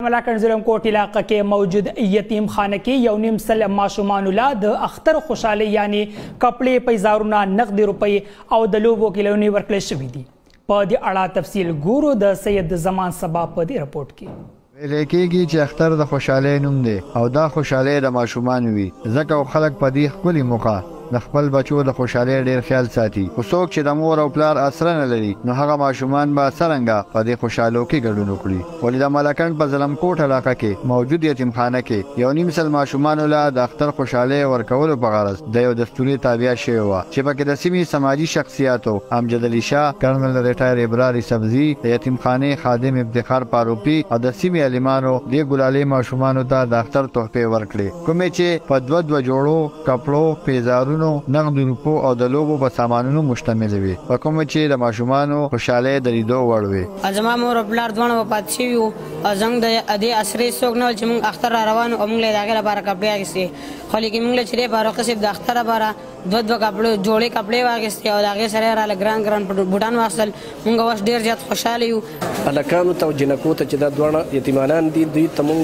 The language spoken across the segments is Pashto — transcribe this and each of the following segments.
ملاکنډ ظلم کوټ علاقه کې موجود یتیم خانه کې 1.5 ماشومانو لا د اختر خوشحالي یعنی کپړې، پیزارونه، نقدې روپۍ او د لوبو کلونې ورکړل شوې دي. په دې اړه تفصیل ګورو د سید زمان سبا په دې رپورټ کې. ویل کېږي چې اختر د خوشحالۍ نوم دی او دا خوشحالۍ د ماشومانو وي، ځکه خلک په دې ښکلي موقع د خپل بچو د خوشحالۍ ډېر خیال ساتي. خو څوک چې د مور او پلار اسره نه لري نو هغه ماشومان به څرنګه په دې خوشحالو کې ګډون وکړي؟ ولې د ملکنډ په زلمکوټ علاقه کې موجود یتیمخانه کې 1.5 ماشومانو له د اختر خوشحالۍ ورکولو په غرض د یو دستورې تابیا شوې وه چې پکې د سیمې سماجي شخصیاتو امجد علي شاه، کرنل ریټایر ابرار سبزي، د یتیمخانې خادم افتخار فاروقي او د سیمې عالمانو دې ګلالې ماشومانو ته د اختر تحفې ورکړې، کومې چې په دوه دوه جوړو کپړو، پیزارونو، نغدو روپو او د لوبو په سامانونو مشتملې وې، په کومو چې د ماشومانو خوشحالۍ د لیدو وړ وې. زما مور او پلار دواړه وفات شوي وو او زموږ د دې اسرې څوک نه ول چې موږ اختر را روان او موږ له د هغې لپاره کپړې اخیستې، خو لیکن موږ له چې دی فاروقي صاحب د اختر لپاره دوه دوه کپړو جوړې کپړې واخیستې او د هغې سره یې راله ګران ګران بوټان واخیستل. موږ اوس ډېر زیات خوشحاله یو. هلکانو ته او جینکو ته چې دا دواړه یتیمانان دي، دوی ته مونږ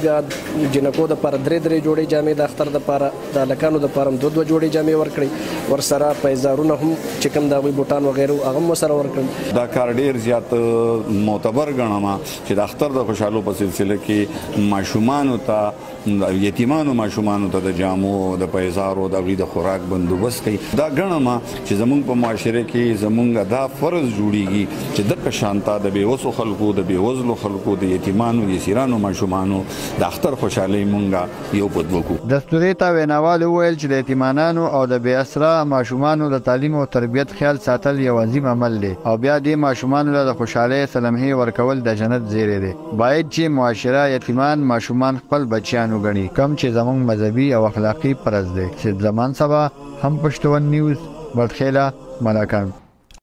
جینکو دپاره درې درې جوړې جامې د اختر دپاره، د هلکانو دپاره هم دوه دوه جوړې جامې ورکړې، ورسره پیزارونه هم چې کوم د هغوی بوټان وغیره وو هغه هم ورسره ورکړل. دا کار ډېر زیات معتبر ګڼم چې د اختر د خوشحالو په سلسله کې ماشومانو ته، یتیمانو ماشومانو ته د جامو، د پیزارو، د هغوی د خوراک بندوبست کوي. دا ګڼم چې زمونږ په معاشره کې زمونږ دا فرض جوړیږي چې دغه شانته د بېوسو خلکو، د بېوزلو خلکو، د یتیمانو، یسیرانو ماشومانو د اختر خوشحالۍ مونږه یو په دوه کړو. دستورې ته ویناوال وویل چې د یتیمانانو او د بې اسره ماشومانو د تعلیم او تربیت خیال ساتل یو عظیم عمل دی او بیا دې ماشومانو له د خوشحالۍ څه لمحې ورکول د جنت زیری دی. باید چې معاشره یتیمان ماشومان خپل بچیان وګڼي، کوم چې زموږ مذهبي او اخلاقي فرض دی. سید زمان سبا، هم پښتون نیوز، بټخیله، ملاکنډ.